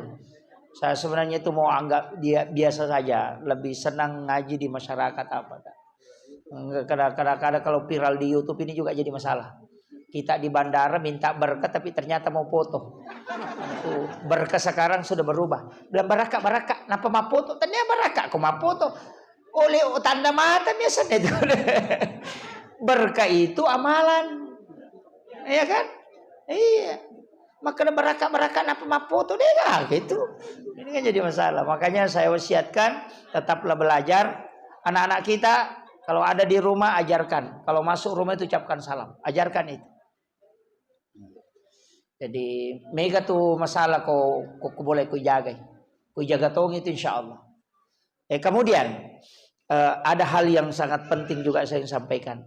Saya sebenarnya itu mau anggap dia biasa saja, lebih senang ngaji di masyarakat apa, tak? Enggak, kadang-kadang kalau viral di YouTube ini juga jadi masalah. Kita di bandara minta berkah tapi ternyata mau foto. Itu berkah sekarang sudah berubah. Bilang, "Barakka, barakka, napa mau foto?" Ternyata barakka, kok mau foto? Oleh tanda mata biasanya itu. Berkah itu amalan. Iya kan? Iya. Makanya barakka-barakka napa mau foto deh, gitu. Ini kan jadi masalah. Makanya saya wasiatkan, tetaplah belajar. Anak-anak kita kalau ada di rumah, ajarkan. Kalau masuk rumah itu ucapkan salam. Ajarkan itu. Jadi mega tu masalah ko, ko, ko boleh ko jagai. Ko jaga tong itu, insya Allah. Eh, kemudian, eh, ada hal yang sangat penting juga saya ingin sampaikan.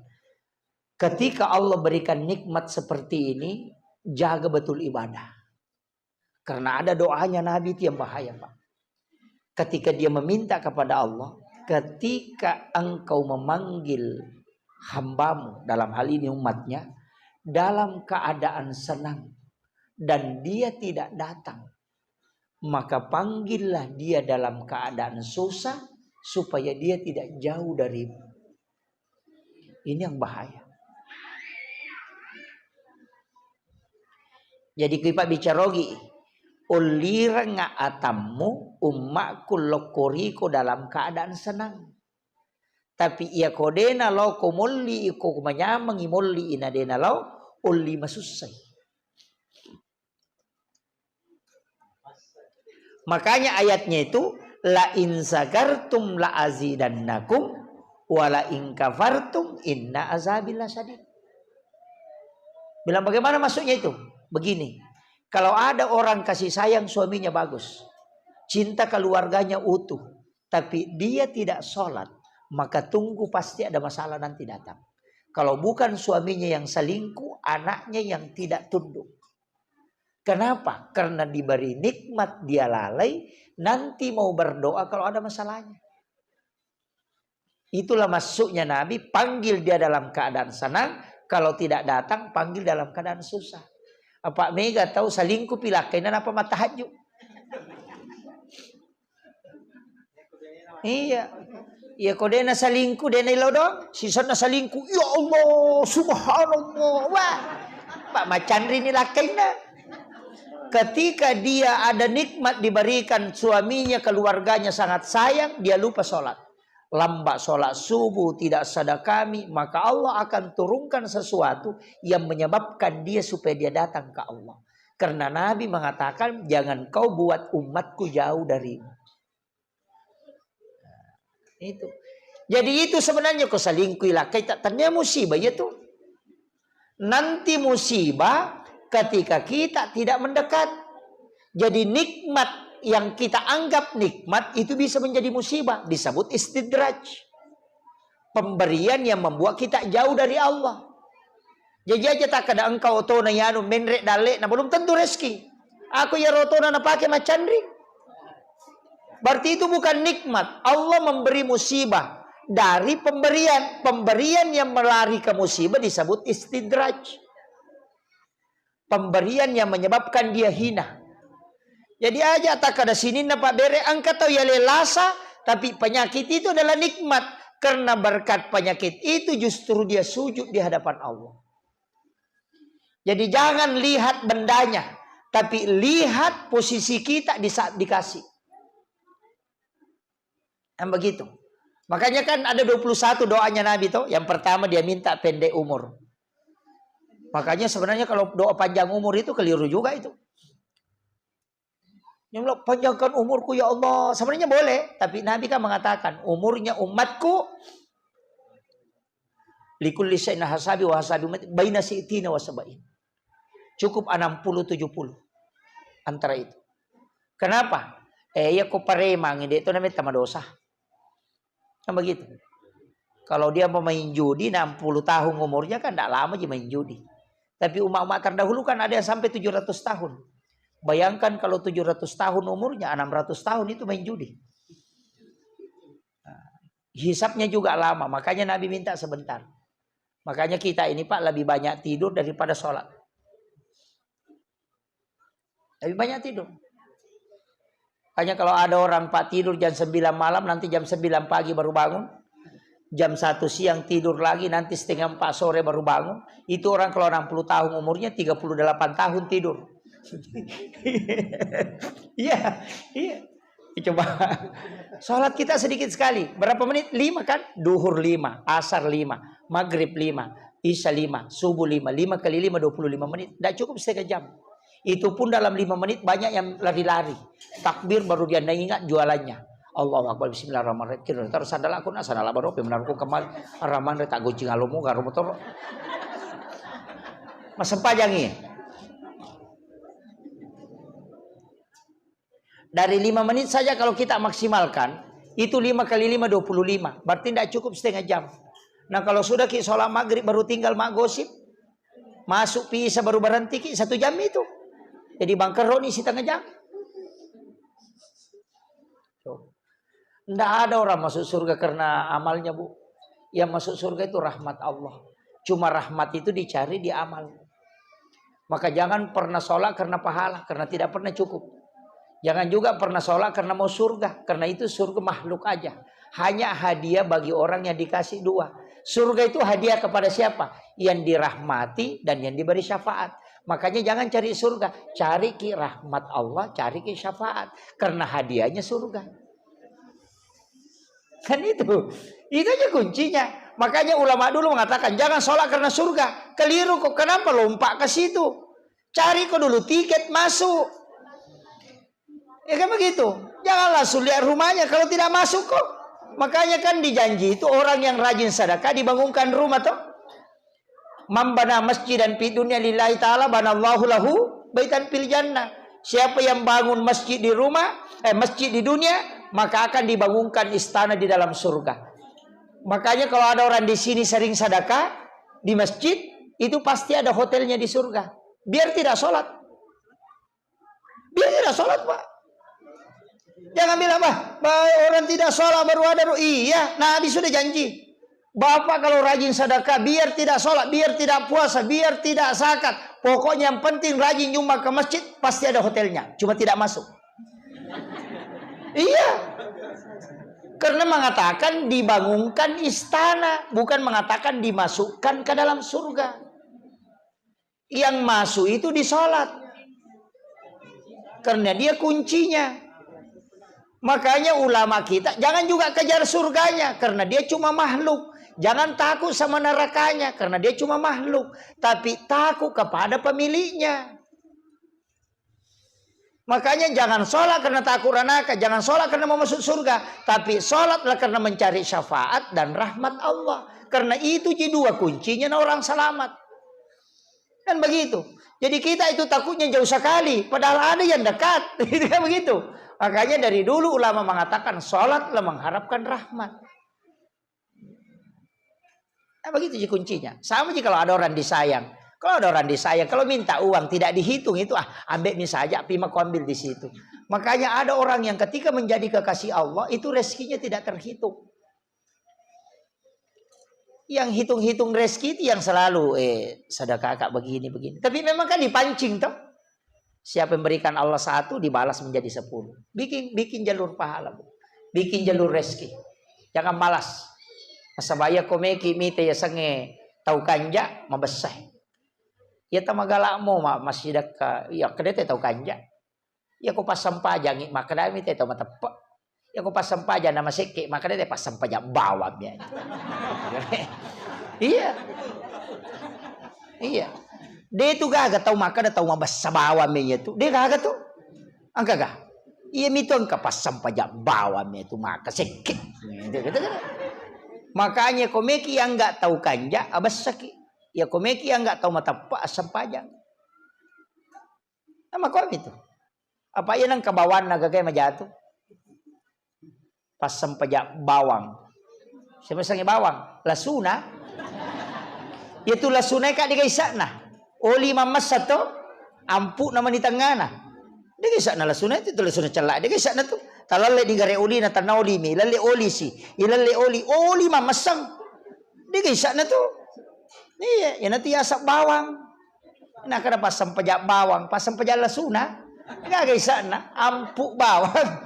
Ketika Allah berikan nikmat seperti ini, jaga betul ibadah. Karena ada doanya Nabi itu yang bahaya, Pak. Ketika dia meminta kepada Allah, "Ketika engkau memanggil hambamu," dalam hal ini umatnya, "dalam keadaan senang dan dia tidak datang, maka panggillah dia dalam keadaan susah supaya dia tidak jauh darimu." Ini yang bahaya. Jadi, kui pabbicarogi, Ollirengnga atammu, ummakku lokkoriko dalam keadaan senang. Tapi iya ko de naloko molli, ko manyamengngi molli, ina de nalao, olli masussai. Makanya ayatnya itu, "La in syakartum la azidannakum, wa la in kafartum inna azabi lasyadid." Bilang, "Bagaimana maksudnya itu?" Begini, kalau ada orang kasih sayang suaminya bagus, cinta keluarganya utuh, tapi dia tidak sholat, maka tunggu pasti ada masalah nanti datang. Kalau bukan suaminya yang selingkuh, anaknya yang tidak tunduk. Kenapa? Karena diberi nikmat dia lalai, nanti mau berdoa kalau ada masalahnya. Itulah maksudnya Nabi, panggil dia dalam keadaan senang, kalau tidak datang, panggil dalam keadaan susah. Apa mega tahu selingkuh pilakkaina napa mattahajud. Iya. Iya, ko dena selingkuh, dena ilo doang. Sisanna selingkuh. Ya Allah, subhanallah. Wah. Pak macanri ni lakkainna. Ketika dia ada nikmat diberikan suaminya, keluarganya sangat sayang, dia lupa sholat. Lamba sholat subuh, tidak sadakami, maka Allah akan turunkan sesuatu yang menyebabkan dia supaya dia datang ke Allah. Karena Nabi mengatakan, "Jangan kau buat umatku jauh darimu." Itu. Jadi itu sebenarnya ko selingkuh ilakkai tak tania musibah ya tuh. Nanti musibah ketika kita tidak mendekat. Jadi nikmat yang kita anggap nikmat itu bisa menjadi musibah, disebut istidraj. Pemberian yang membuat kita jauh dari Allah. Jaji aja takkada engka otona yanu menre dalle na belum tentu rezeki. Aku ya rotona napake macanri. Berarti itu bukan nikmat. Allah memberi musibah dari pemberian. Pemberian yang melari ke musibah disebut istidraj. Pemberian yang menyebabkan dia hina. Jadi aja takkada sininna Pak Bere engka tau ya lelasa, tapi penyakit itu adalah nikmat. Karena berkat penyakit itu justru dia sujud di hadapan Allah. Jadi jangan lihat bendanya, tapi lihat posisi kita di saat dikasih. Kan begitu. Makanya kan ada dua puluh satu doanya Nabi tuh. Yang pertama dia minta pendek umur. Makanya sebenarnya kalau doa panjang umur itu keliru juga itu. Dia bilang, "Panjangkan umurku ya Allah." Sebenarnya boleh, tapi Nabi kan mengatakan, "Umurnya umatku, likulli syai'in hasabi wa hasabi ummati baina sitina wa sabain." Cukup enam puluh tujuh puluh antara itu. Kenapa? Eh, iya ko paremang, dek tu namanya tama dosa. Kan begitu. Kalau dia pemain judi enam puluh tahun umurnya kan tidak lama aja main judi. Tapi umat-umat terdahulu kan ada yang sampai tujuh ratus tahun. Bayangkan kalau tujuh ratus tahun umurnya, enam ratus tahun itu main judi. Nah, hisabnya juga lama, makanya Nabi minta sebentar. Makanya kita ini, Pak, lebih banyak tidur daripada sholat. Lebih banyak tidur. Hanya kalau ada orang, Pak, tidur jam sembilan malam, nanti jam sembilan pagi baru bangun. Jam satu siang tidur lagi, nanti setengah empat sore baru bangun. Itu orang kalau enam puluh tahun umurnya, tiga puluh delapan tahun tidur. Iya, iya. Coba. Sholat kita sedikit sekali. Berapa menit? Lima kan? Duhur lima, asar lima, maghrib lima, isya lima, subuh lima. Lima kali lima, dua puluh lima menit. Tidak cukup setengah jam. Itu pun dalam lima menit banyak yang lari-lari. Takbir baru dia ingat jualannya. Allahu Akbar, bismillahirrahmanirrahim. Kira terus sandal aku nak sandal baru apa menarikku kembali. Ar-Rahman tak gunci ngalomu karo motor. Mas sempajangi. Dari lima menit saja kalau kita maksimalkan, itu lima kali lima, dua puluh lima. Berarti tidak cukup setengah jam. Nah, kalau sudah ki sholat maghrib baru tinggal mak gosip, masuk pi isya baru berhenti ki satu jam itu. Jadi bangkeroni setengah jam. Tuh. Ndak ada orang masuk surga karena amalnya, Bu. Yang masuk surga itu rahmat Allah. Cuma rahmat itu dicari di amal. Maka jangan pernah sholat karena pahala, karena tidak pernah cukup. Jangan juga pernah sholat karena mau surga, karena itu surga makhluk aja. Hanya hadiah bagi orang yang dikasih dua. Surga itu hadiah kepada siapa? Yang dirahmati dan yang diberi syafaat. Makanya jangan cari surga, cari ki rahmat Allah, cari ki syafaat. Karena hadiahnya surga. Kan itu. Itu aja kuncinya. Makanya ulama dulu mengatakan, "Jangan sholat karena surga." Keliru kok. Kenapa lompat ke situ? Cari kok dulu tiket masuk. Ya kan begitu. Jangan langsung lihat rumahnya kalau tidak masuk kok. Makanya kan dijanji itu orang yang rajin sedekah dibangunkan rumah toh. "Man bana masjidan fid dunya lillahi ta'ala banallahu lahu baitan fil jannah." Siapa yang bangun masjid di rumah, eh, masjid di dunia, maka akan dibangunkan istana di dalam surga. Makanya kalau ada orang di sini sering sedekah di masjid, itu pasti ada hotelnya di surga. Biar tidak sholat. Biar tidak sholat, Pak. Jangan bilang, "Bah, bah, orang tidak sholat baru ada ru-," iya, Nabi sudah janji. Bapak kalau rajin sedekah, biar tidak sholat, biar tidak puasa, biar tidak zakat, pokoknya yang penting rajin nyumbang ke masjid, pasti ada hotelnya, cuma tidak masuk. Iya. Karena mengatakan dibangunkan istana, bukan mengatakan dimasukkan ke dalam surga. Yang masuk itu di sholat. Karena dia kuncinya. Makanya ulama kita jangan juga kejar surganya, karena dia cuma makhluk. Jangan takut sama nerakanya, karena dia cuma makhluk. Tapi takut kepada pemiliknya. Makanya jangan sholat karena takut ranaka, jangan sholat karena mau masuk surga, tapi sholatlah karena mencari syafaat dan rahmat Allah. Karena itu ji dua kuncinya na orang selamat. Kan begitu. Jadi kita itu takutnya jauh sekali, padahal ada yang dekat. Itu kan begitu. Makanya dari dulu ulama mengatakan sholatlah mengharapkan rahmat. Nah, begitu ji kuncinya. Sama ji kalau ada orang disayang. Kalau ada orang disayang, kalau minta uang tidak dihitung itu, "Ah, ambek mi saja, pi mako ambil di situ." Makanya ada orang yang ketika menjadi kekasih Allah, itu rezekinya tidak terhitung. Yang hitung-hitung rezeki itu yang selalu, eh, sedekah kak begini, begini. Tapi memang kan dipancing toh. Siapa yang berikan Allah satu, dibalas menjadi sepuluh. Bikin, bikin jalur pahala, Bu. Bikin jalur rezeki. Jangan malas. Nasaba iya ko meki mita iya sengnge tau kanja, mabessai. Iya tamagalakmu ma-, massidakka, iya kedete tau kanja. Iya ko passempajangi, makkedami te tau mateppe. Iya ko passempajang na masekke, makkedai te passempajang bawang ya. Iya. Iya. De tu gaga tau makkeda tau mabessa bawang me iya tu. De gaga tu. Engka ga? Iya mitu engka passempajang bawang me tu maka sekke. Makanya ko meki yang enggak tau kanja, abessaki. Ya ko meki yang enggak tau mateppe, assempajang. Nama komi tu. Apa iya nengka bawanna gagai majatu? Passempajang bawang. Siapa sengi bawang? Lasuna. Iya tu lasuna ka degaisana. Oli mamassa to, ampu nama ni tengana. Degaisana lasuna itu, tu lasuna cella. Degaisana tu. Talalle di gare oli na tanna oli mi. Lalle oli si. Ilalle oli. Oli mamassang. Degaisana tu. Iya, iya nanti asap bawang. Nah, kada passempajang bawang, passempajang lasuna. Gaga isana, ampu bawang.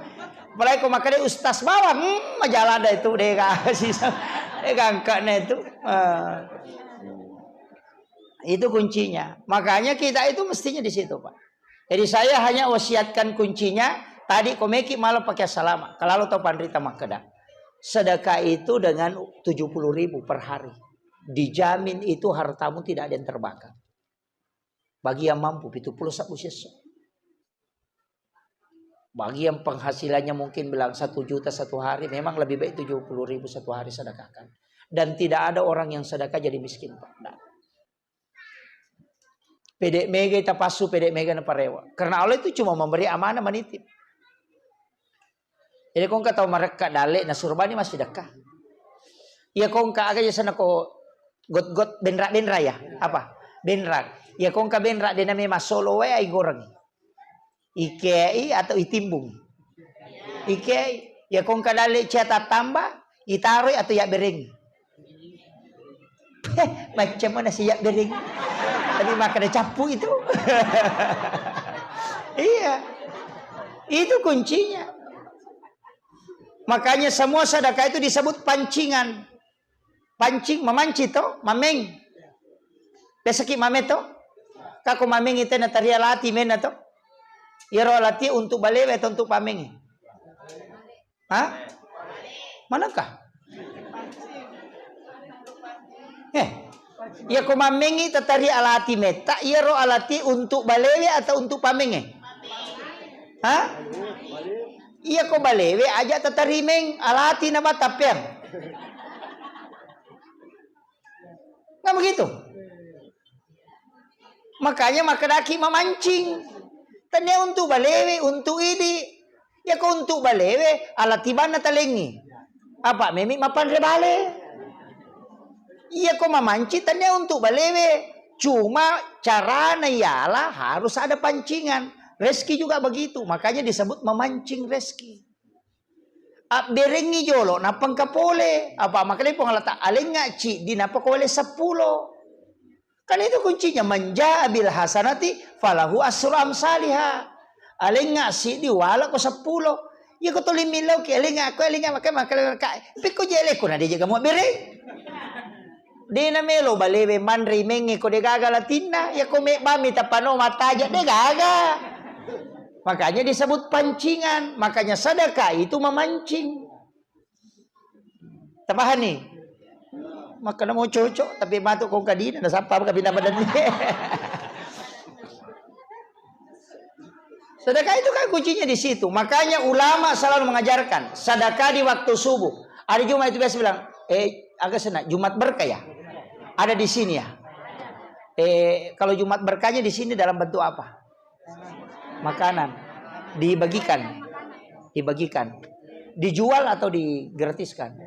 Apalagi ko makkeda ustaz bawang, hmm, majalan dah itu dega sisa. Dega angkatnya itu. Ah. Itu kuncinya. Makanya kita itu mestinya di situ, Pak. Jadi saya hanya wasiatkan kuncinya, tadi ko meki malah pakai salama. Kalau tau panrita makkeda, sedekah itu dengan tujuh puluh ribu per hari. Dijamin itu hartamu tidak ada yang terbakar. Bagi yang mampu, pitu puluh sabbu siesso. Bagi yang penghasilannya mungkin bilang satu juta satu hari, memang lebih baik tujuh puluh ribu satu hari sedekahkan. Dan tidak ada orang yang sedekah jadi miskin, Pak. Nggak. Pede mega tapassu, pede mega naparewa. Karena Allah itu cuma memberi amanah, menitip. Jadi ko engka tau marekka dalle, nasurbani massidekka. Iya ko engka aga biasana ko got-got benra-benra ya? Apa? Benra. Iya ko engka benra de name massolo wae, ai goreng. Ikei atau itimbung? Ikei. Iya ko engka dalle cia tattamba, itaroi atau yabberengi? Macam mana sih yabbereng? Tapi makan cappu itu. Iya. Itu kuncinya. Makanya semua sedekah itu disebut pancingan. Pancing, memancing to, mameng. Biasa ki mame to? Kako mamengngi tena taria lati menna to? Iyaro alati untuk balewe atau untuk pamengngi? Hah? Manakah? Eh, iya ko mamengngi tatari alati metta, iyaro alati untuk balewe atau untuk pamengnge? Hah? Iya ko balewe aja tatari meng alati na batappeang. Nggak begitu? Makanya makkedaki mamancing. Tania untuk balewe, untuk idi. Iya ko untuk balewe, alati banna talengngi. Apa memi mapanre bale. Iya ko mamancing tania untuk balewe. Cuma carana ialah harus ada pancingan. Rezeki juga begitu, makanya disebut memancing rezeki. Abberengngi jolo, nappa engka pole. Apa makkedai Puang Allah Ta-, alengnga ciddi, nappa ko wale seppulo. Kan itu kuncinya, "Man jaa bil hasanati falahu asru amsaliha." Alengnga siddi, wala ko seppulo. Iya ko tuli millau ki, alengnga ko, alengnga maka, maka, maka. Pekko jeleko na deje gamu abbere. De namelo balewe manre imengnge ko de gaga latinna, iya ko mebbami tapano mataja de gaga. Makanya disebut pancingan, makanya sedekah itu memancing. Tapahani? Makkeda mau cocok, tapi matu ko kadina, nasappa apa kapinna badanni. Sedekah itu kan kuncinya di situ. Makanya ulama selalu mengajarkan sedekah di waktu subuh. Hari Jumat itu biasa bilang, eh, agak senang, Jumat berkah ya? Ada di sini ya? Eh, kalau Jumat berkahnya di sini dalam bentuk apa? Makanan. Dibagikan. Dibagikan. Dijual atau digratiskan?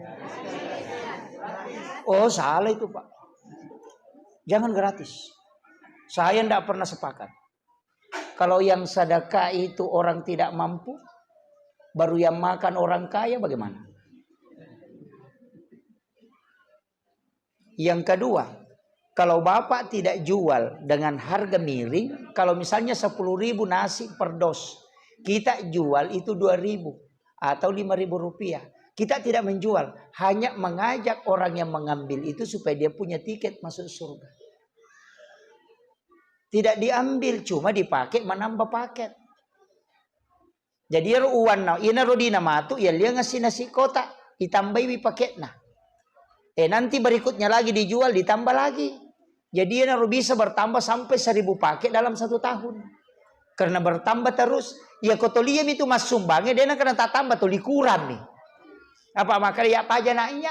Oh, salah itu, Pak. Jangan gratis. Saya ndak pernah sepakat. Kalau yang sedekah itu orang tidak mampu, baru yang makan orang kaya, bagaimana? Yang kedua, kalau Bapak tidak jual dengan harga miring, kalau misalnya sepuluh ribu nasi per dos, kita jual itu dua ribu atau lima ribu rupiah. Kita tidak menjual, hanya mengajak orang yang mengambil itu supaya dia punya tiket masuk surga. Tidak diambil, cuma dipakai menambah paket. Jadi iyaro uwanna, iyanaro dina matu, yalliang nasi-nasi kotak, itambaiwi paketna. Eh, nanti berikutnya lagi dijual, ditambah lagi. Jadi iyanaro bisa bertambah sampai seribu paket dalam satu tahun. Karena bertambah terus, iya ko toliami tu massumbangnge, dena kena tatambah, tuli kurang nih. Apa makanya ya paja na iya?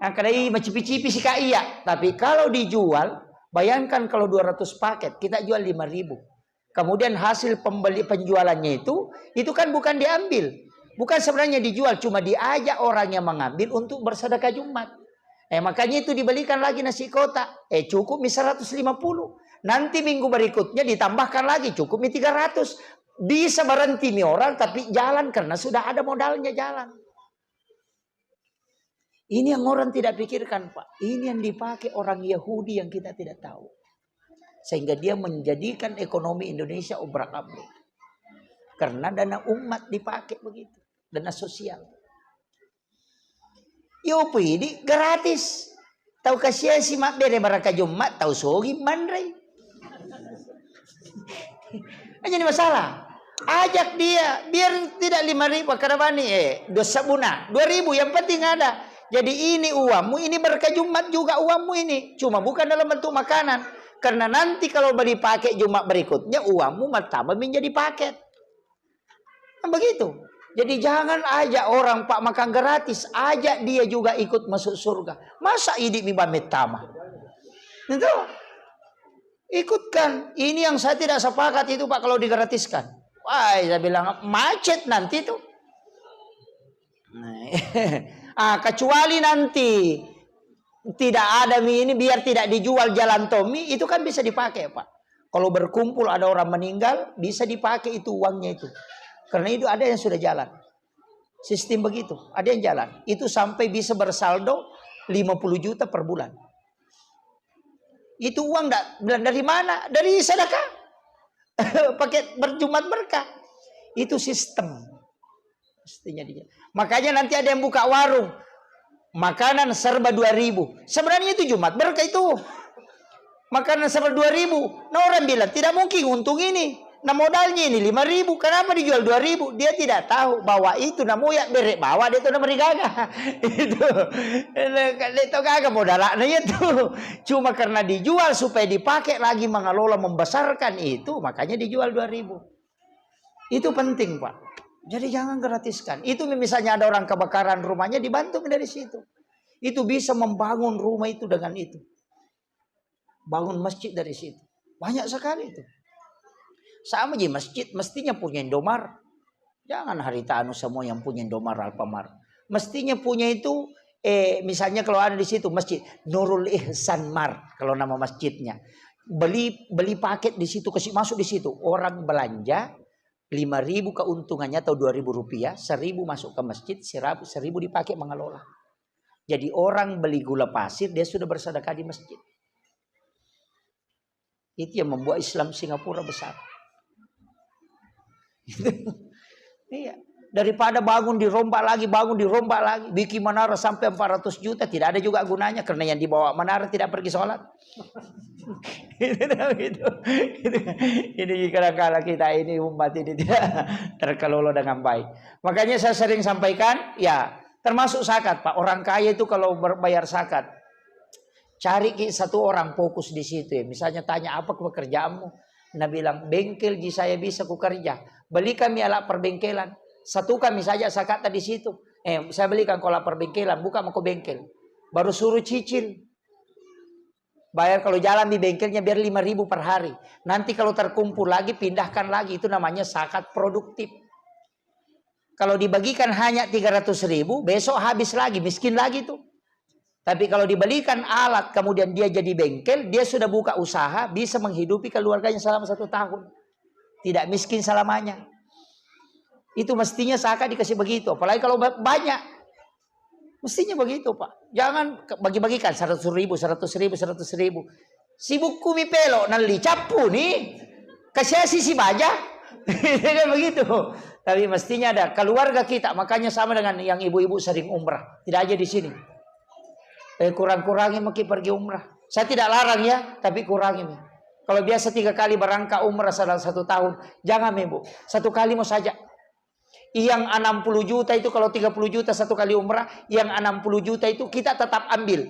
Angkadai macipi-cipi sika iya. Tapi kalau dijual, bayangkan kalau dua ratus paket, kita jual lima ribu. Kemudian hasil pembeli penjualannya itu, itu kan bukan diambil. Bukan sebenarnya dijual, cuma diajak orang yang mengambil untuk bersedekah Jumat. Eh, makanya itu dibelikan lagi nasi kotak. Eh, cukup mi seratus lima puluh. Nanti minggu berikutnya ditambahkan lagi, cukup mi tiga ratus. Bisa berhenti mi orang, tapi jalan karena sudah ada modalnya jalan. Ini yang orang tidak pikirkan, Pak. Ini yang dipakai orang Yahudi yang kita tidak tahu. Sehingga dia menjadikan ekonomi Indonesia obrak-abrik. Karena dana umat dipakai begitu. Dana sosial. Yo pidi gratis. Tau kasiasi mabbere baraka Jumat, tau sogi manrei. Jadi masalah. Ajak dia, biar tidak lima ribu, karena bani, eh, dosa buna. Dua ribu, yang penting ada. Jadi ini uangmu, ini berkah Jumat juga uangmu ini. Cuma bukan dalam bentuk makanan. Karena nanti kalau dipakai Jumat berikutnya, uangmu bertambah menjadi paket. Kan begitu. Jadi jangan ajak orang, Pak, makan gratis, ajak dia juga ikut masuk surga. Masa idi mi bamettama? Itu. Ikutkan. Ini yang saya tidak sepakat itu, Pak, kalau digratiskan. Wah, saya bilang macet nanti tuh. Nah, ah, kecuali nanti tidak ada mi ini, biar tidak dijual jalan tomi, itu kan bisa dipakai, Pak. Kalau berkumpul ada orang meninggal, bisa dipakai itu uangnya itu. Karena itu ada yang sudah jalan. Sistem begitu, ada yang jalan. Itu sampai bisa bersaldo lima puluh juta per bulan. Itu uang ndak, bilang, "Dari mana?" "Dari sedekah." Pakai berjumat berkah. Itu sistem. Mestinya dia. Makanya nanti ada yang buka warung. Makanan serba dua ribu. Sebenarnya itu Jumat berkah itu. Makanan seper dua ribu. Nah, orang bilang, "Tidak mungkin untung ini. Nah, modalnya ini lima ribu. Kenapa dijual dua ribu?" Dia tidak tahu bahwa itu namu ya bere bawa dia tuh namerigaga. Itu. Dia tahu gaga modalnya itu. Cuma karena dijual supaya dipakai lagi mengelola, membesarkan itu, makanya dijual dua ribu. Itu penting, Pak. Jadi jangan gratiskan. Itu misalnya ada orang kebakaran rumahnya, dibantu dari situ. Itu bisa membangun rumah itu dengan itu. Bangun masjid dari situ. Banyak sekali itu. Sama ji masjid, mestinya punya Indomar. Jangan harita anu semua yang punya Indomar, Alfamart. Mestinya punya itu, eh, misalnya kalau ada di situ masjid Nurul Ihsan Mart, kalau nama masjidnya. Beli beli paket di situ, kasih masuk di situ. Orang belanja lima ribu keuntungannya atau dua ribu rupiah, seribu masuk ke masjid, seribu dipakai mengelola. Jadi orang beli gula pasir, dia sudah bersedekah di masjid. Itu yang membuat Islam Singapura besar. Iya. Daripada bangun dirombak lagi, bangun dirombak lagi, bikin menara sampai empat ratus juta, tidak ada juga gunanya karena yang dibawa menara tidak pergi sholat. Itu, itu, itu. Ini kadang-kala kita ini umat ini tidak terkelola dengan baik. Makanya saya sering sampaikan, ya, termasuk zakat, Pak. Orang kaya itu kalau berbayar zakat, cari ki satu orang fokus di situ ya. Misalnya tanya, "Apa pekerjaanmu?" Nah bilang, "Bengkel ji saya bisa kukerja. Beli kami alat perbengkelan. Satu kami saja zakat di situ. Eh, saya belikan kau alat perbengkelan, buka mako bengkel. Baru suruh cicil. Bayar kalau jalan di bengkelnya biar lima ribu per hari. Nanti kalau terkumpul lagi, pindahkan lagi. Itu namanya zakat produktif." Kalau dibagikan hanya tiga ratus ribu, besok habis lagi, miskin lagi tuh. Tapi kalau dibelikan alat, kemudian dia jadi bengkel, dia sudah buka usaha, bisa menghidupi keluarganya selama satu tahun. Tidak miskin selamanya. Itu mestinya zakat dikasih begitu. Apalagi kalau ba-, banyak. Mestinya begitu, Pak. Jangan ke-, bagi-bagikan seratus ribu, seratus ribu, seratus ribu. Sibukku mi pelo, nalli cappu ni. Kasih sisi baja. Kan begitu. Tapi mestinya ada keluarga kita, makanya sama dengan yang ibu-ibu sering umrah. Tidak aja di sini. Eh, kurang-kurangi maki pergi umrah. Saya tidak larang ya, tapi kurangi mi. Kalau biasa tiga kali berangkat umrah dalam satu tahun, jangan mi, Bu. Satu kali mau saja. Yang enam puluh juta itu kalau tiga puluh juta satu kali umrah, yang enam puluh juta itu kita tetap ambil.